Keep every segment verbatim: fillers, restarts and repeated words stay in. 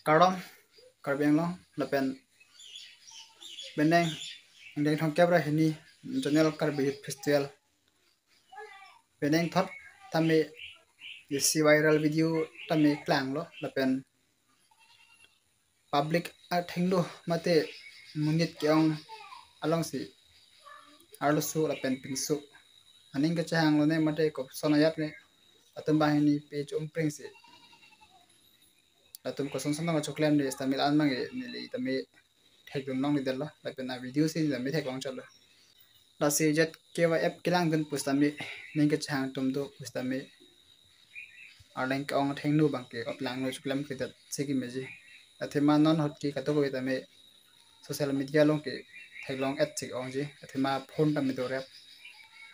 Kardom, Karbi Anglong, lapen penang, ingdeng thomkep ra hini, channel Karbi Youth Festival. Penang thot tame isi viral video tame klanglo, lapen public athengno mate monit ke-ong alongsi arloso lapen pinso aning kachehang lone mate koson ajat ne atum banghini page umpreng si atum koson son tama choklem ne stamil an mange neli tame thekdun longledetlo, lapen a video si neli tame theklong chotlo. Lasi Z K Y F kelangdun pusitame ning kachehang atum do pusitame arleng ke-ong athengno abangke otlangno choklem kedet si kemeji. Athema non ahut ke kadokave tame social media along ke theklong et si ongji. Athema phone tame dorep.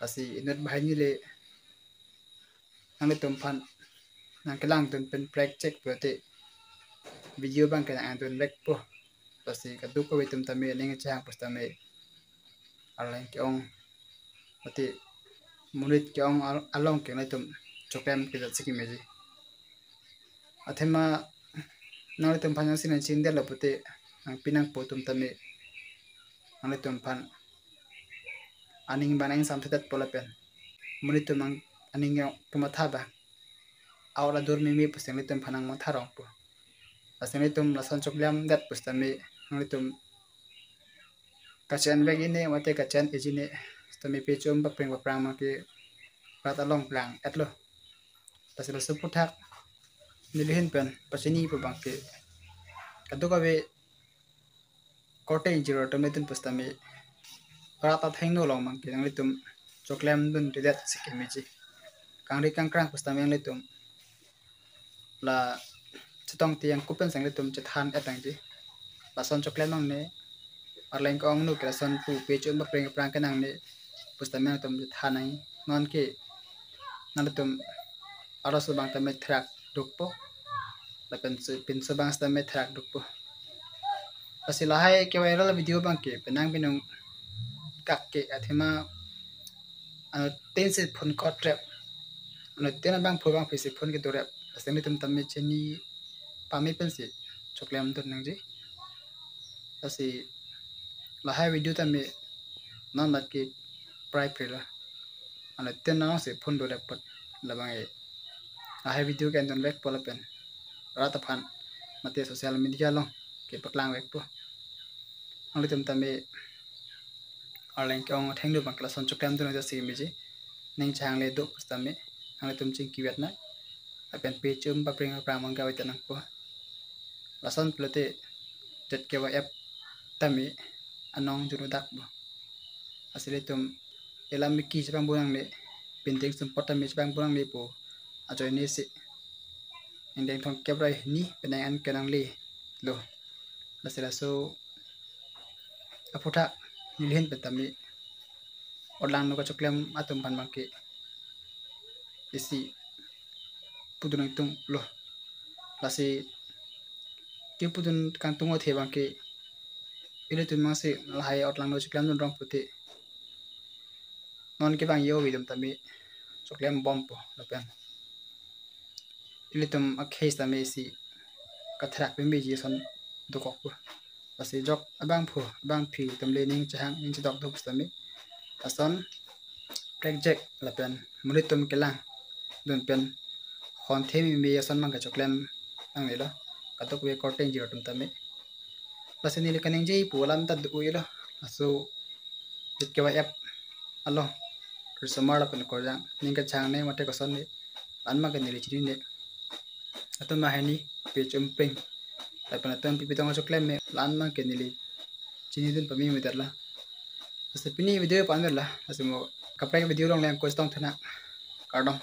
Lasi inut banghini le nanglitum aphan nangkelangdun pen prekjek pulote video abangke nang-andun vekpo. Lasi kadokave atum tame ning kachehang pusitame arleng ke-ong mate monit ke-ong al-, along ke nanglitum choklem kedet si kemeji. Athema nanglitum aphan nangsi nangchindetlo pute nangpi nangpo atum tame nanglitum aphan aning abang nangsamthudet po lapen monit atum nang aning kematha abang aur adur meme pusi nanglitum aphan nangmatha rongpo. Lasi nanglitum lason choklemdet pusitame nanglitum kachen vek-ine mate kachen ejine sitame page um papreng paprang abangke rat along klang-etlo. Lasi laso aphuthak neli ahin pen pachini pu abangke kadokave korte ingjir atum le tun pusitame rat athengno along abangke nanglitum choklemdundedet si kemeji. Kangri kangkrang pusitame nanglitum la chetong tiyang kupen si nanglitum chethan et nangji. Lason choklem nangne, arleng ke-ongno ke lason pu page um papreng paprang ke nangne pusitame nanglitum chethan nang. Non ke nanglitum arloso abang tame therak dukpo, lapen si pinso abang sitame therak dukpo. Lasi lahai ke viral video abangke penang binong kak ke athema anuttin si phone kot rep, anuttin abangphu abangphi si phone kedorep. Lasi nanglitum tame chini pame pensi choklemdun nangji. Lasi lahai video tame non mat ke prai prila anuttin nang si phone dorep apot labang e lahai video ke andun vekpo lapen rat aphan mate social media along kepaklang vekpo. Nanglitum tame arleng ke-ong athengno abangke lason choklemdun nangji si kemeji. Ning chehang le do pusitame nanglitum chingki vet nang. Lapen page um papreng paprang abangke ave ta nangpo. Lason pulote Z K Y F tame anong junu dakpo. Lasi ilitum elam miki chepangbo nangne, pinding sumpot tame chepangbo nangne pu ajoine si ingdeng thomkep ra hini penang an kenanglelo. Lasi laso aphuthak neli ahin pen tame otlangno kachoklem atum aphan abangke isi pudun ingtunglo. Lasi kepudun kangtung athe abangke ilitum mangsi lahai otlangno choklemdun rong pute non kevang yo avidom tame choklem bompo lapen ilitum a-case tame isi katherak pembeji ason dokokpo. Lasi jok abangphu abangphi atum le ning chehang ning chedok do pusitame lason prekjek lapen monit atum kelangdun pen honthe meme ason abangke choklem nangnelo kadokave korte ingjir atum tame. Lasi neli kaningje pu alam ta do-ilo. Laso Z K Y F along risomar lapen korjang ning kachehang ne mate koson ne la-an abangke neli chinine. Atum banghini page umpreng lapen atum pipi tong choklem me la-an abangke neli chinidun pamemedetlo. Lasi pini video pu-an detlo. Lasi mo kaprek video along le nangkos tong thena. Kardom.